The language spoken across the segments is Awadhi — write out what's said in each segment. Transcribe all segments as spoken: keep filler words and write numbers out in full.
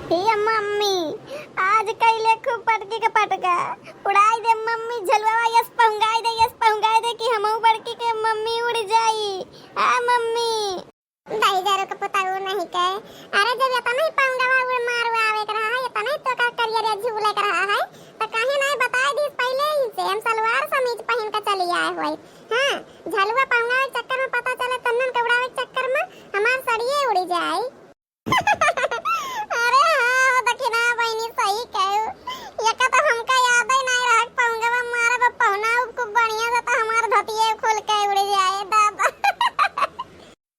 हे मम्मी, आज कइले खूब पटकी के पटका। उड़ाई दे मम्मी झलुआ, यस पहुंगाई दे, यस पहुंगाई दे कि हमहू बड़की के मम्मी उड़ जाई। आ मम्मी। दहिजरू के पुतहू नहीं के। अरे जब इतना ही पहुंगवा उड़ मारवा आवे के रहा है, इतना ही तो का करिया रे झूले के रहा है, तो काहे नहीं बताई दीस पहले ही से? हम सलवार समीज पहिन के चली आए हुए। हाँ, झलुआ पहुंगावे के चक्कर में पता चले तन्नन के उड़ावे के चक्कर में हमार सड़िए उड़ी जाए। अरे हाँ, हो दखिना बहिनी सही कहू। यका तो हमका याद ही नहीं रहा, पहुंगवा मारे बा पहुना खूब बढ़िया से तो हमार धोतिए खुल के उड़ जाए दादा।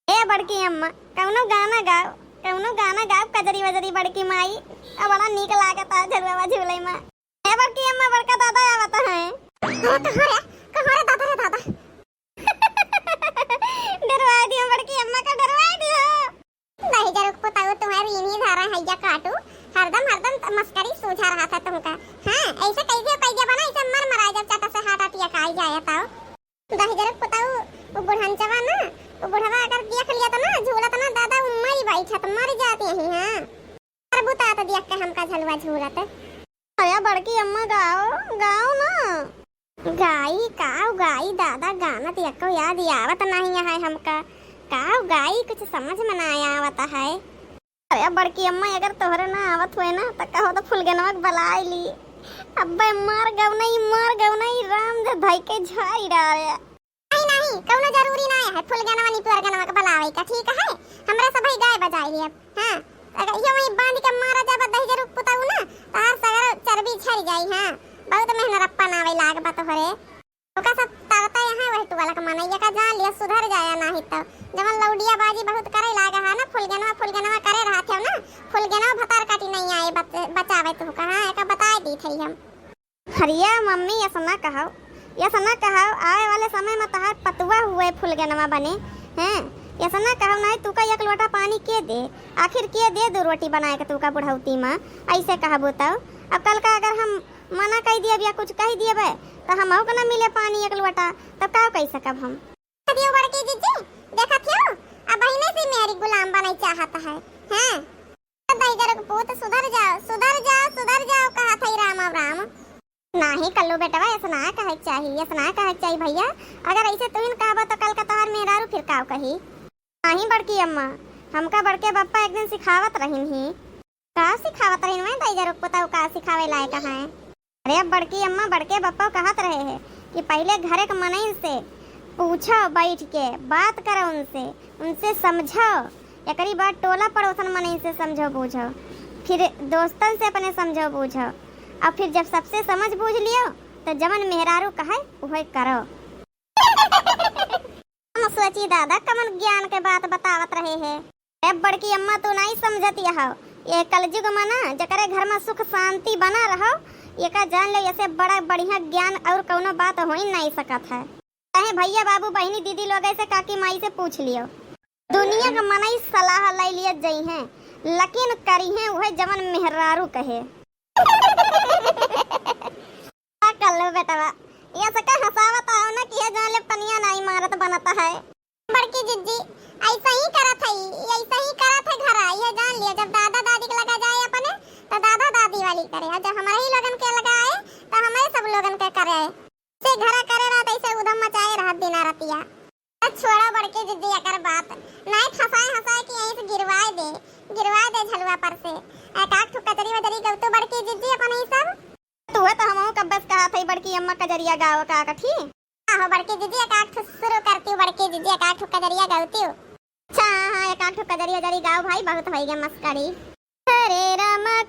ए बड़की अम्मा, कौनो गाना गाओ, कौनो गाना गाओ, कजरी वजरी बड़की माई, अब बड़ा नीक लागत है झलुआ झूले में। ए बड़की अम्मा, बड़का दादा आवत है। अरे कहाँ रे, कहाँ रे दादा रे दादा? डरवाई दियो बड़की अम्मा का, डरवाई दियो। दहिजरू के पुतहू तुम्हारी इन्हीं धारा हैया काटू, हरदम हरदम त-, मस्करी सूझा रहा था तुमका। हाँ, ऐसे कैसे कैसे बना, ऐसे मर मरा जब चट से हार्ट अटैक आई जाए तो। दहिजरू के पुतहू, वो बुढ़नचवा ना, वो बुढ़वा अगर देख लिया तो ना, झूलत ना दादा, वो मरी बैठत, मर जाती है। हाँ, अरे बुता तो देख के हमका झलुआ झूलत। अरे बड़की अम्मा गाओ, गाओ ना। गाई, काव गाई दादा, गाना तो एको याद ही आवत नहीं है हमका। काव गाई, कुछ समझ में ना आवत है। अरे बड़की अम्मा, अगर तोहरे ना आवत हुए ना, तो कहो तो फुलगनवा के बुलाई ली। अब्बे मार गवनई, मार गवनई, राम जे धई के झारी डारे। नहीं, नहीं, कौनो जरूरी ना है फुलगनवा नी पुअरगनवा के बुलावे का, ठीक है? हमरा सब ही गाय बजाई ली अब। हाँ, अगर ये वहीं बांध के मारा जाबा दहिजरू के पुतहू ना, तो हर सगरो चर्बी झड़ जाई। हाँ, बहुत मेहनरप्पन आवे लाग बा तोहरे। ओका सब तरता यहाँ वही टुअलक मनैया का जान लिया, सुधर जाया नाही तो। जवन लौडिया बाजी बहुत करे लागा है ना, फुलगनवा, फुलगनवा करे रहा थे ना, फुलगनवा भतार काटी नहीं आए बच-, बचावे तू का। हाँ, एका बताए दी थे हम। हरिया मम्मी, ऐसा ना कहो, ऐसा ना कहो, आवे वाले समय में तहार पतुआ हुए फुलगनवा बने, हैं? ऐसा ना कहो, नहीं तू का एक लोटा पानी के दे, आखिर के दे दो रोटी बनाए के तू का बुढ़ौती में, ऐसे कहबो तो। अब कल का अगर हम मना कह दियब या कुछ कह दियब, तो हमहू के ना मिले पानी एक लोटा, तब का कह सकब हम? देखा थियो बड़की जिज्जी, देखा थियो, अब बहिने से मेरी गुलाम बनाई चाहत है, हैं? दहिजर के पूत सुधर जाओ, सुधर जाओ, सुधर जाओ, कहा था राम अब राम। नाही कल्लू बेटवा, ऐसा ना कहे के चाही, ऐसा ना कहे के चाही भैया। अगर ऐसे तुहिन कहबो तो कल का तोहर मेहरारू फिर काव कही? नाही बड़की अम्मा, हमका बड़के बप्पा एक दिन सिखावत रहिन ही। का सिखावत रहिन मैं दहिजर के पुताऊ, का सिखावे लायक है? अरे अब बड़की अम्मा, बड़के बप्पा कहत रहे हैं कि पहले घरे के मनई से पूछो, बैठ के बात करो उनसे, उनसे समझो, एकरी बाद टोला पड़ोसन मनई से समझो बूझो, फिर दोस्तन से अपने समझो बूझो, और फिर जब सबसे समझ बूझ लियो तो जवन मेहरारू कहे उहे करो। हम सोची दादा कमन ज्ञान के बात बतावत रहे हैं। अरे बड़की अम्मा, तू नहीं समझती हो, ये कलयुग में ना जकरे घर में सुख शांति बना रहो, एका जान लो, ऐसे बड़ा बढ़िया ज्ञान और कौनो बात हो ही नहीं सकत है। चाहे भैया, बाबू, बहिनी, दीदी लोग ऐसे काकी माई से पूछ लियो। दुनिया का मनई सलाह ले लिए जई हैं, लेकिन करी हैं उहे जवन मेहरारू कहे। का कर लो बेटवा, ये सका हंसावत आओ ना कि ये जान ले पनिया नहीं मारत बनता है। बड़की जिज्जी, ऐसा ही करत है, ऐसा ही करत है घर, ये जान लियो, जब दादा दादी के लगा जाए अपने, तो दादा दादी वाली करे, और जब हमारे ही लोगन के लगा आए, तो हमारे सब लोगन के करे। से घरा करे रहत, ऐसे उधम मचाए रहत दिना रतिया। तो छोड़ा बड़की जिज्जी एकर बात, नहीं फंसाए हंसाए कि यहीं से गिरवाए दे, गिरवाए दे झलुआ पर से। एक आध ठो कजरी वजरी गवतू बड़की जिज्जी अपन ही सब। तू है तो हमहू कब्बे से कहा थई बड़की अम्मा कजरिया गाओ का कठी। आहो बड़की जिज्जी, एक आध ठो शुरू करती हूँ, बड़की जिज्जी, एक आध ठो कजरिया गवती हूँ। अच्छा, हाँ, हाँ, एक आध ठो कजरी वजरी गाओ भाई, बहुत होई गया मस्करी। हरे रामा